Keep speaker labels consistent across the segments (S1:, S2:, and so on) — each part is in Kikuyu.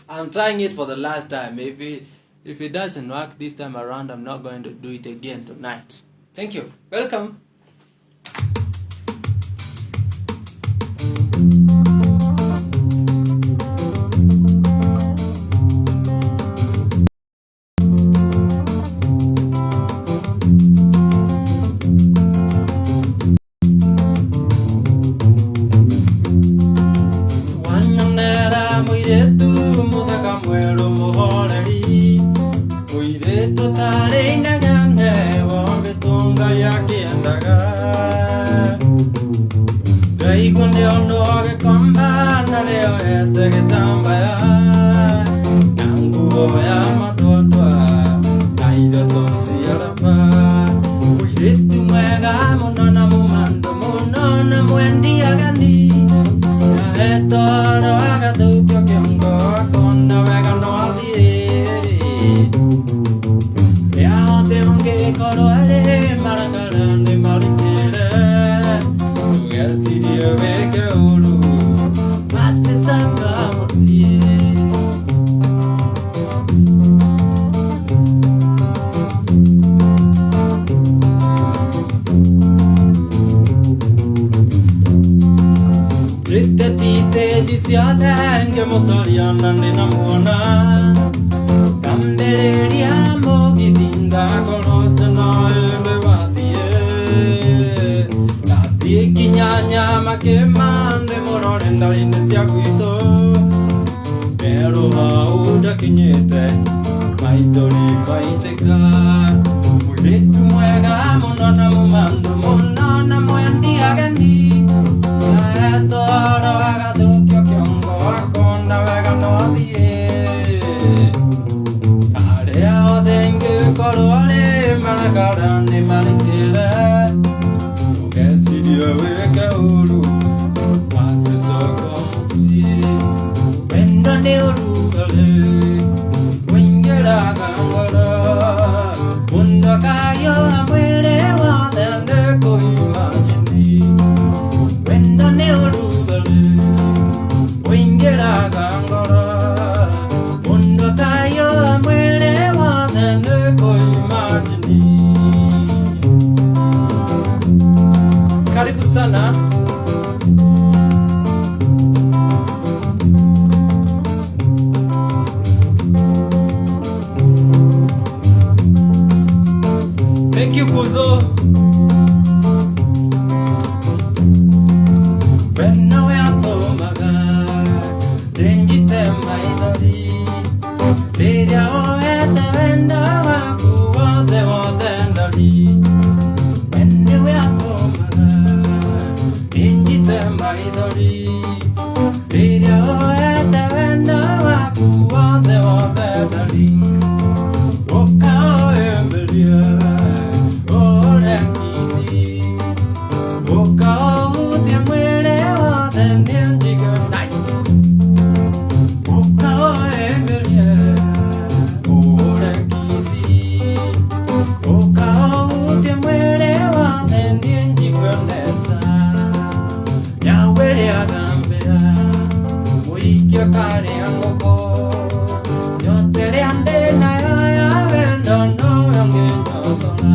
S1: I'm trying it for the last time. If it doesn't work this time around, I'm not going to do it again tonight. Thank you. Welcome. Wanyonera mũirĩtu mũthaka mwerũ mũhoreri, mũirĩtu tarĩ inegene wombĩtwo Ngai akĩendaga. Ndaigua nĩonwo gĩkomba na nĩoete gĩtambaya na nguo ya matwatwa na iratũ cia raba. Mũirĩtu mwega mũno na mũmando mũno na mwendi ageni, etoro agathũkio kĩongo akona wega no athiĩ. Rĩothe ũngĩkorwo arĩ marakara nĩ marikĩre, ndũgecirie wĩke ũru macicoka mũciĩ. Gĩtetite ciothe ngĩmũcaria na ndĩnamuona, ngambĩrĩria mũgithi ndakorwo no ĩndĩ wathiĩ. Ndathiĩ nginya Nyamakĩma ndĩmũrore ndari-inĩ cia gwitũ, merũ hau ndakinyĩte maithori maitĩka. Mũirĩtu mwega mũno na mũmandũ mũno na mwendi ageni, etoro agathũkio kĩongo akona wega no athiĩ. Arĩa othe ingĩkorwo rĩ marakara nĩ marĩkĩre, ndũgecirie wĩke ũru macicoka mũciĩ. Wendo nĩ ũrugarĩ ũingĩraga ngoro, mũndũ akayũra mwĩrĩ wothe nĩ kũimagine. Wendo nĩ ũrugarĩ ũingĩraga ngoro, mũndũ akayũra mwĩrĩ wothe nĩ kũimagine. Karibu sana. Thank you, Kuzo. Wendo watũmaga ndĩnjite maithori, rĩrĩa woete wendo waku wothe wothe ndari. Wendo watũmaga ndĩnjite maithori, rĩrĩa woete wendo waku wothe wothe ndari. Ũkaũhĩmbĩrie ũrekici, ũkaũhutie mwĩrĩ wothe nĩ njige nice. Ũkaũhĩmbĩrie ũrekici, ũkaũhutie mwĩrĩ wothe nĩ njigue nesa. Nyawĩrĩ agambĩra mũikio karĩa ngũkũ, yote rĩa ndĩ nayo ya wendo nowe ũngĩnyotora.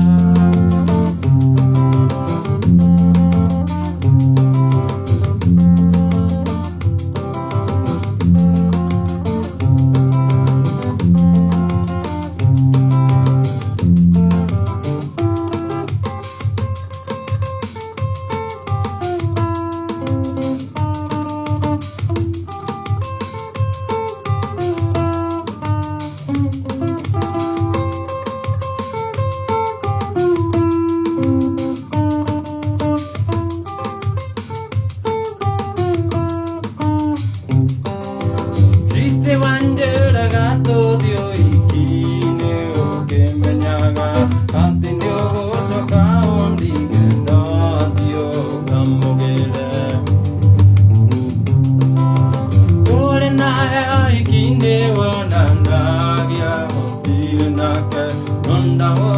S1: Githĩ wanjĩraga tũthiĩ ũhiki-inĩ ũkĩmenyaga atĩ nĩũgũcoka ũndige no thiĩ ũkamũgĩre. Tũrĩ nawe ũhiki-inĩ wonanagia gũtirĩ nake no ndawo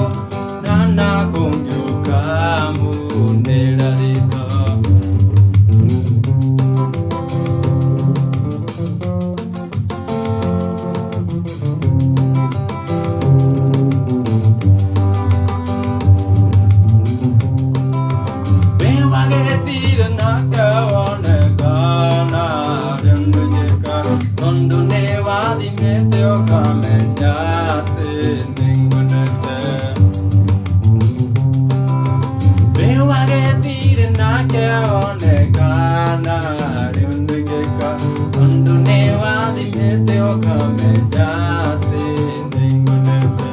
S1: nana kũngiũka munĩra rĩtwa. Tondu nĩ wathimĩte ũkamenya atĩ nĩngwendete. Nĩwagethire nake onekana rĩu ndĩngĩka. Tondu nĩ wathimĩte ũkamenya atĩ nĩngwendete.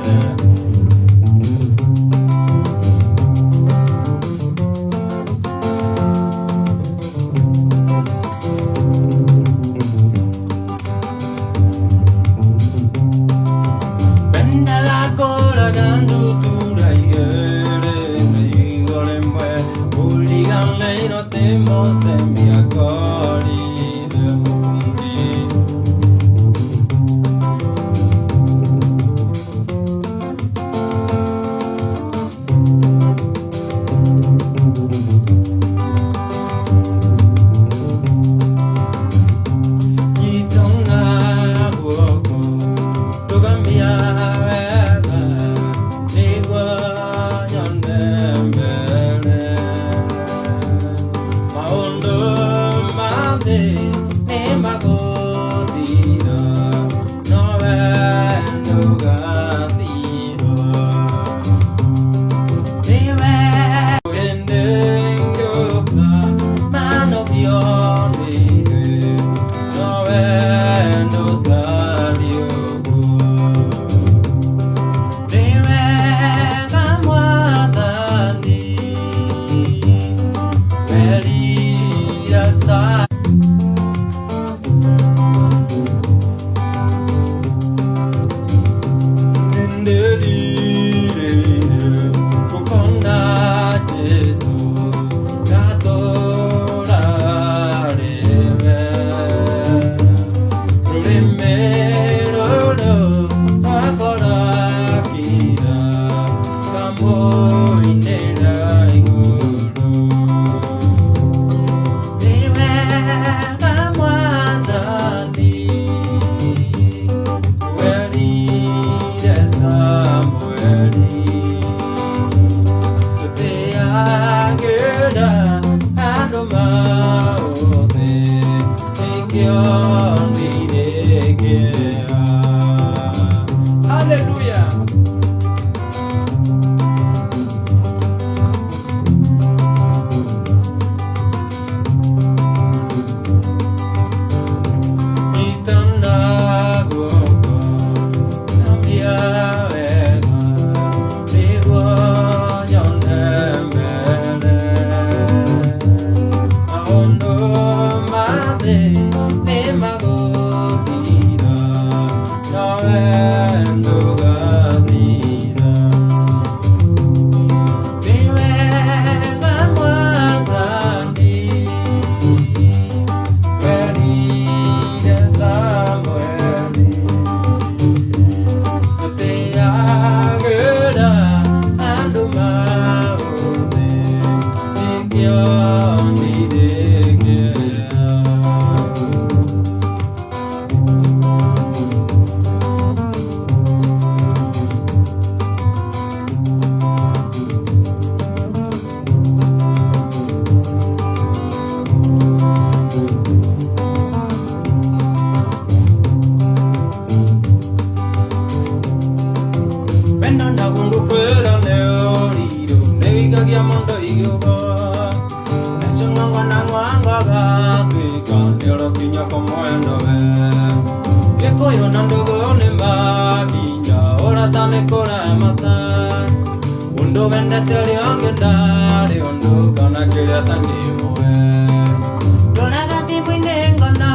S1: Wendaga kũraga ndutura igĩrĩ na igua rĩmwe, ũriganĩirwo atĩ mũcemi akorire mũbundi. Nyitana guoko, rũgamia wega, nĩguo nyone mbere. Maũndũ ma thĩ nĩmagũthira, no we ndũgathira. Nĩwe hĩndĩ ngĩũka, manogio nĩ ithuĩ, no we ndũtariĩ ũguo. Nĩ wega Mwathani, weria nĩndĩrirĩire gũkona Jesũ, ngatũũra harĩ we. Rũrĩmĩ rũrũ rwakwa rwakira, ngamũinĩra igũrũ. Nĩ wega Mwathani, werire Samueli, tũtĩagĩra andũ maũthĩ, nĩkĩo ndirĩkĩra. Hallelujah. Nyitana guoko, thambia wega, nĩguo nyone mbere. Maũndũ ma thĩ nĩmagũthira, no we ndũgathira. Nĩ wega Mwathani, werire Samueli, tũtĩagĩra andũ maũthĩ, nĩkĩo ndirĩkĩra. Wendo ndagũngũkwĩra nĩ ũrirũ, nĩwĩikagia mũndũ igũgo. Nacio ng'ong'o na ng'wango gatuĩka nĩũrokinya kwa mwendo we. Gĩkũyũ na ndũgũ nĩ makinya, ũrata nĩ kũramata. Ũndũ wendete ũrĩa ũngĩ ndarĩ ũndũ kana kĩrĩa atangĩmũhe. Ndoraga thimũ-inĩ ngona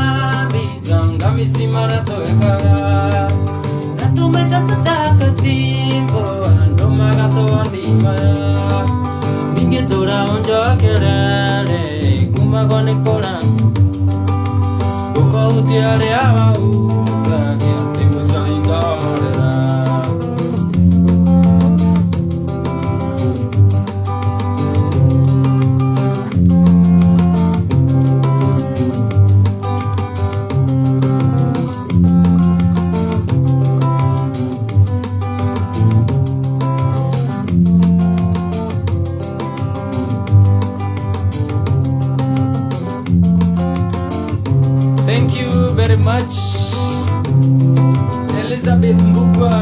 S1: mbica ngamici marĩa twekaga. Na tũmaica tũthaka cimbo, andũ magatũa ndimaya. Ningĩtũra ũnjokerere, kumagwo nĩ kũra. Ũkahutia arĩa wahutagia, atĩ mũcai ngahorera. Thank you very much. Elizabeth Mbugua.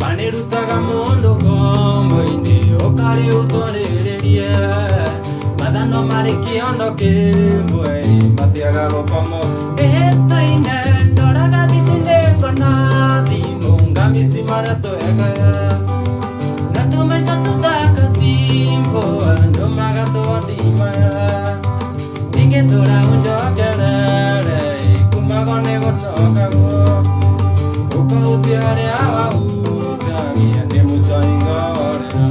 S1: Manirutaga mundu ngombo-inĩ ũkarĩ ũtwarĩrĩrie mathano marĩ kĩondo kĩmwe matiaga gũkomwo ĩhĩtũ-inĩ ndoraga mbici nĩngona thimũ ngamici marĩa twekaga na tũmaica tũthaka cimbo andũ magatũndimaya ingĩtũra ũnjokerere kumagwo nĩ gũcokagwo ũkahutia harĩa wahutagia nĩ mũcaingorera.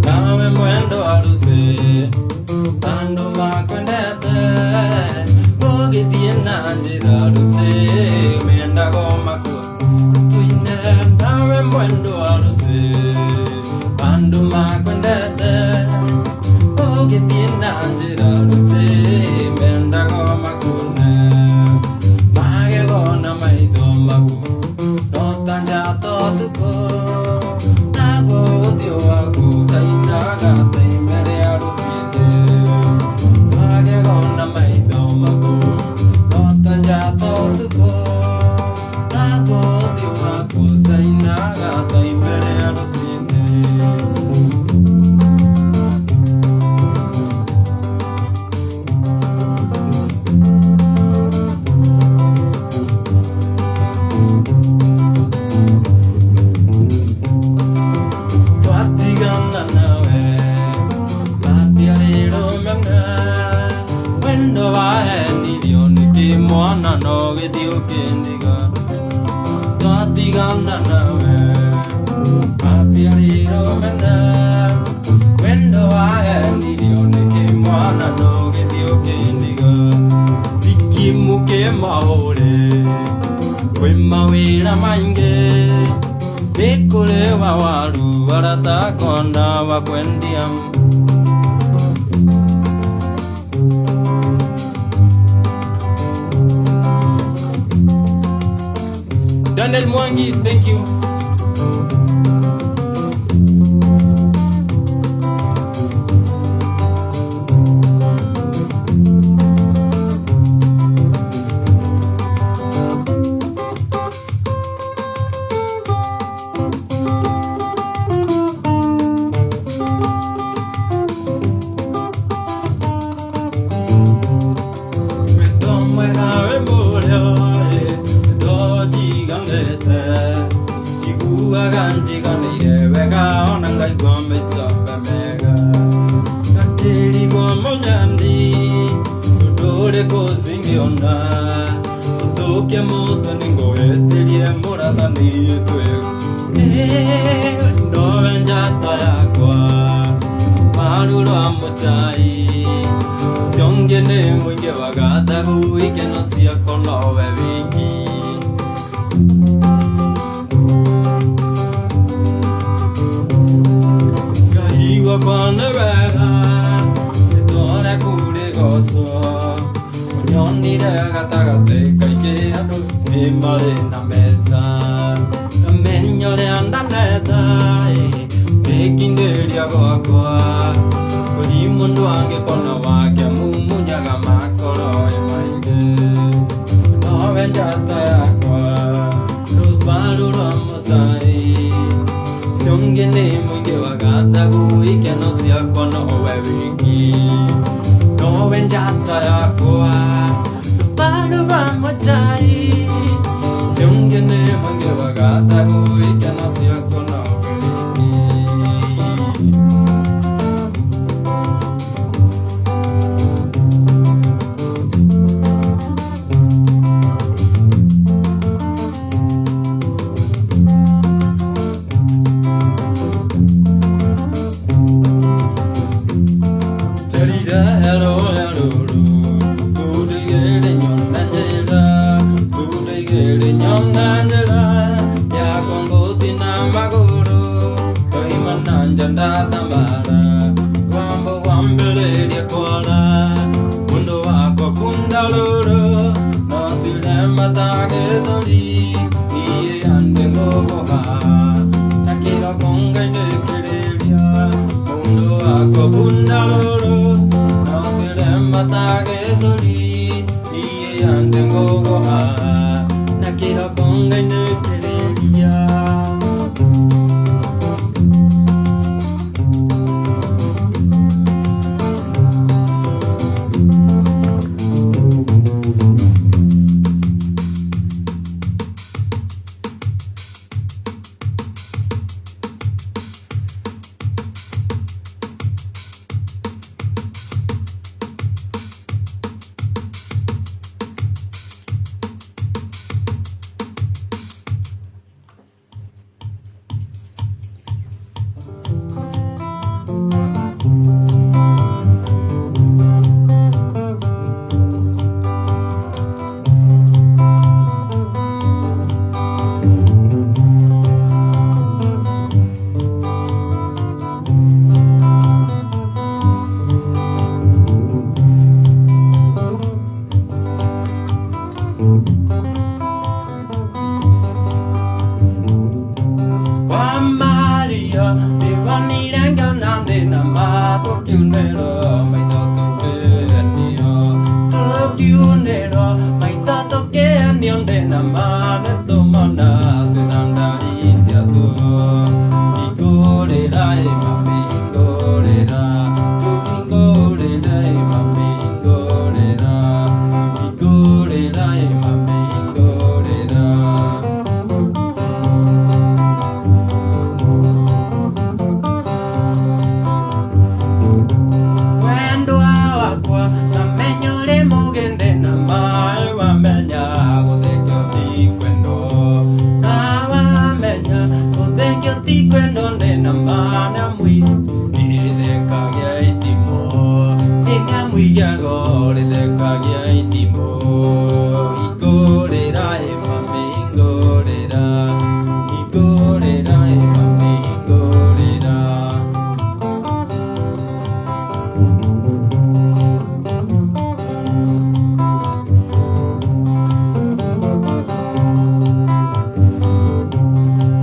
S1: Nawe mwendo arusi andu makwendete ũgĩthiĩ na njĩra rũci mendago makua tũine. Nawe mwendo arusi andu makwendete ũgĩthiĩ na njĩra rũci mendago makune magego na maitho maku no ta njata ũtukũ naguo ũthiũ waku tainaga ta ime rĩa rũciinĩ magego na maitho maku no ta njata ũtukũ naguo ũthiũ waku tainaga ta ime rĩa rũciinĩ. Twatigana nawe matiarĩ rũmena wendo wahenirio nĩkĩ mwana no gĩthiĩ ũkĩndiga. Twatigana nawe matiarĩ rũmena wendo wahenirio nĩkĩ mwana no gĩthiĩ ũkĩndiga. Ikimuke mahũre kwĩ mawĩra maingĩ nĩ kũrĩ wa waru arata akwa wa kwendia. Daniel Mwangi, thank you. Njiguaga njiganĩire wega ona ngaigua mĩcoka mega ngakĩrigwo mũnyandi ũndũ ũrĩkũ cingĩona ũtũkie mũtwe nĩngũhĩtĩrie mũrathani twĩgu nowe njata yakwa marura mũchai ũcio ũngĩ nĩ mũingĩ wa gathagu ikeno ciakwa nowe wiki. Ngaigua kwa nĩ wega nĩtware kũrĩgocwo ũnyonire gatagatĩ kaingĩ andũ nĩ marĩ na mbeca ngamenyo ũrĩa ndanetha nĩkindĩria gwakwa kũri mũndũ angĩkona wake mumunyaga makoro maingĩ nowe njata yakwa rũbaru rwa mũcai ũcio ũngĩ nĩ mũingĩ wa gathagu ikeno ciakwa nowe wiki nowe njata yakwa rũbaru rwa mũcai ũcio ũngĩ nĩ mũingĩ wa gathagu ikeno ciakwa nowe wiki. Nyona njĩra yakwa ngũthi na magũrũ Ndoima na nja ndatambara Wambo wambĩrĩria kwara Mũndũ wakwa kunda rũrũ No tirema ta gĩthũri Niĩ ande ngũgũha Na kĩroko ngainĩkĩrĩria Mũndũ wakwa kunda rũrũ No tirema ta gĩthũri Niĩ ande ngũgũha Na kĩroko ngainĩkĩrĩria. Wa Maria, ndiwonire ngĩona ndĩna ma tũkiunĩrwo maitho tũkĩenio tũkiunĩrwo maitho tũkĩenio ndĩna ma nĩtũmona twĩna ndari ciatuo hingũrĩra ĩ mami hingũrĩra tũhingũrĩra ĩ mami hingũrĩra hingũrĩra ĩ mami hingũrĩra. Wendwa wakwa ngamenya ũrĩ mũgĩndĩ na maĩ wamenya gũthekio ti kwendwo na wamenya gũthekio ti kwendwo ndĩ na ma nĩamwi rĩthekagia itimũ nĩamwiyago rĩthekagia itimũ hingũrĩra ĩ mami hingũrĩra hingũrĩra ĩ mami hingũrĩra.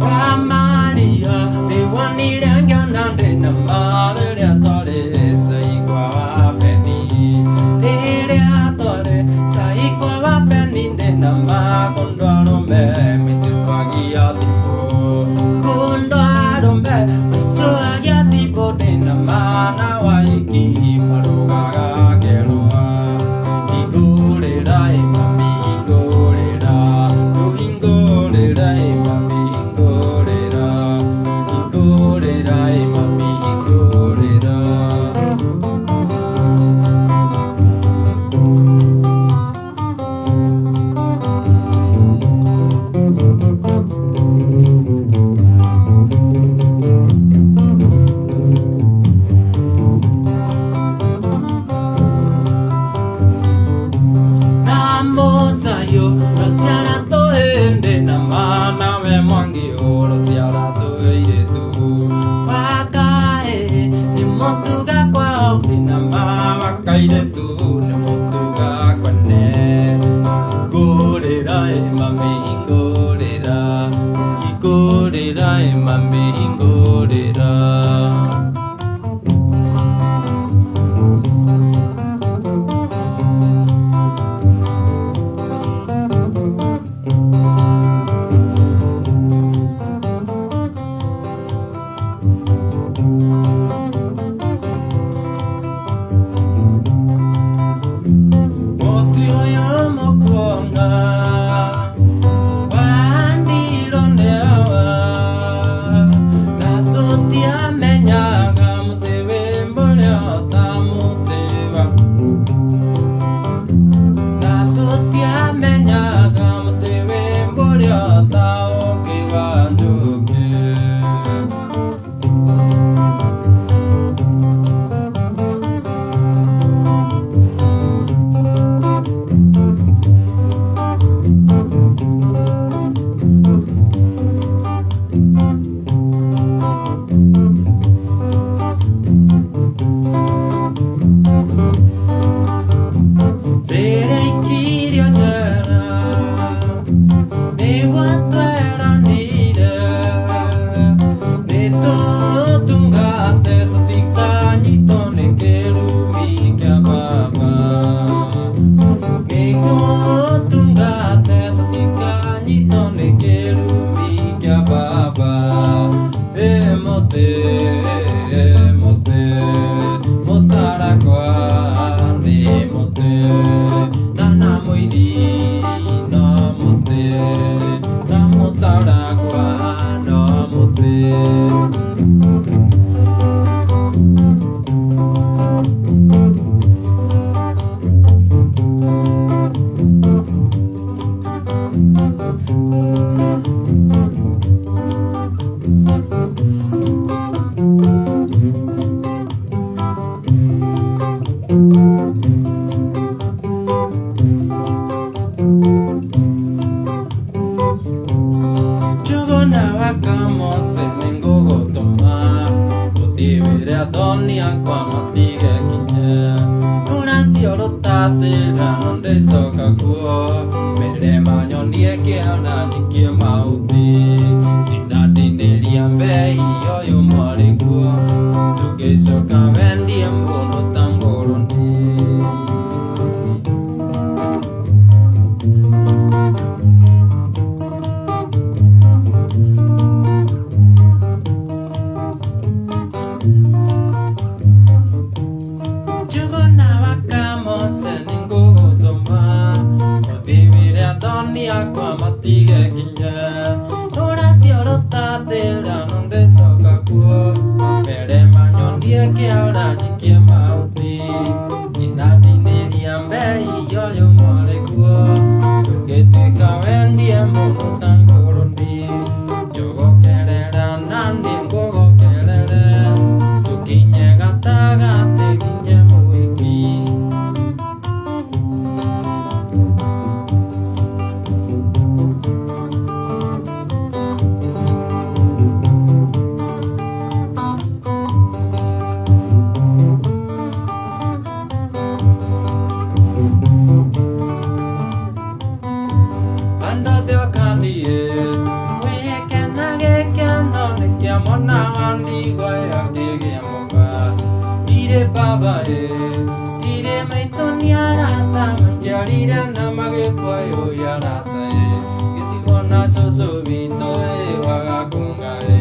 S1: Wa Maria, ndiwonire ngĩona ndĩna ma rĩrĩa twarĩ cai kwa Wapeni rĩrĩa twarĩ cai kwa Wapeni ndĩna ma kũndũ arũme mĩtuagia thimũ kũndũ arũme mĩtuagia thimũ ndĩna ma na waiki marũgaga ngerwa hingũrĩra ĩ mami hingũrĩra tũhingũrĩra ĩ mami hingũrĩra hingũrĩra ĩ mami hingũrĩra. Na mosayo rũciara tũhĩndĩ na mana we mwangi rũciara tũirĩtu wakaĩ nĩ mũtuga kwao na ma wakairĩtu nĩ mũtuga kwene hingũrĩra ĩ mami hingũrĩra hingũrĩra ĩ mami hingũrĩra. Mũtĩ ũyũ mũkuona wandirwo nĩ awa Nĩguo tweranĩire nĩtũtungate tũtikanyitwo nĩ kĩrumi kĩa baba. Nĩguo tungate tũtikanyitwo nĩ kĩrumi kĩa baba. Ĩ mũtĩ, mũtĩ, mũtarakwa nĩ mũtĩ, na na mũiri no mũtĩ, na mũtarakwa no mũtĩ. Njũgũna wa Kamothe nĩngũgũtũma ũthiĩ wĩre athoni akwa matige kinya rũracio rũtathira no ndĩcoka kuo mbere manyonie kĩara njikie mahuti ndinandinĩria mbei ũyũ mwarĩ guo ndũngĩcoka wendie mũndũ ta ngũrũni. Njũgũna wa Kamothe nĩngũgũtũma ũthiĩ wĩre athoni akwa matige kinya rũracio rũtathira no ndĩcoka kuo mbere manyonie kĩara njikie mahuti ndinandinĩria mbei ũyũ mwarĩ guo ndũngĩtuĩka wendie mũndũ ta ngũrũni. Njũgũkerera na nĩngũgũkerere tũkinye gatagatĩ nginye mũhiki. Andũ othe okanie wĩkena gĩkeno nĩ kĩa mwana wa ndigwa akĩgĩa mũka. Ndirĩ baba ĩ, ndirĩ maitũ nĩ arata manjiarire na magĩkua yũi arata ĩ, ngĩtigwo na cũcũ witũ ĩ wagakunga ĩ.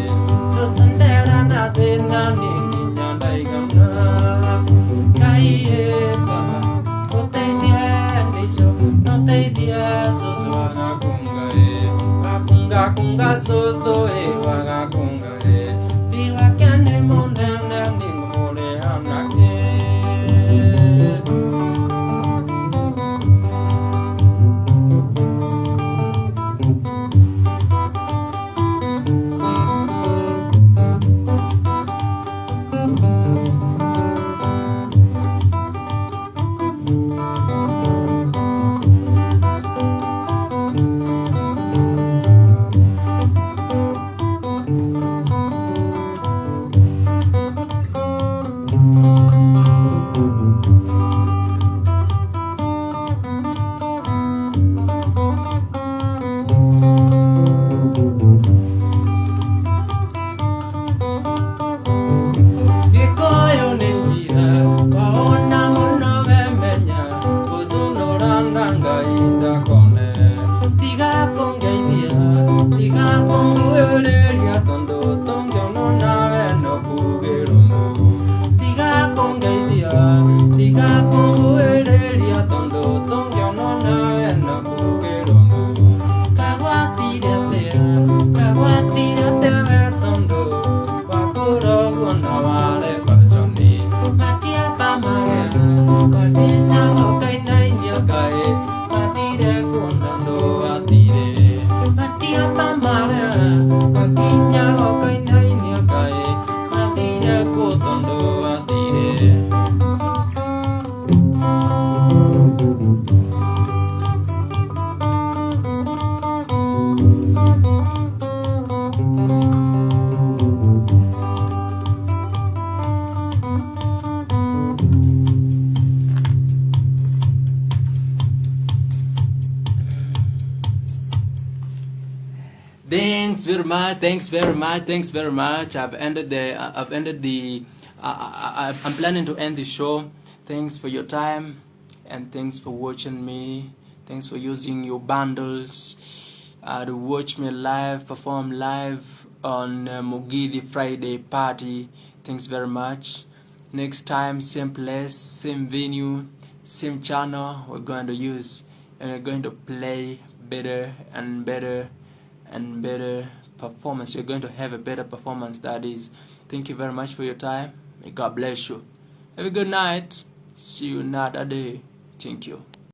S1: Cũcũ ndera na thĩna niĩ nginya ndaigana. Ngai ĩ baba ũteithie ndĩcio noteithie cũcũ wagakunga ĩ. Wakunga kunga cũcũ ĩ wagakunga ĩ. Thi wake nĩ mũnene nĩngũmũrĩha nakĩ. Thanks very much. Thanks very much. Thanks very much. I've ended the. I've ended the. I'm planning to end the show. Thanks for your time, and thanks for watching me. Thanks for using your bundles to watch me live, perform live on Mugithi Friday party. Thanks very much. Next time, same place, same venue, same channel we're going to use, and we're going to play better and better and better performance. You're going to have a better performance, that is. Thank you very much for your time. May God bless you. Have a good night. See you another day. Thank you.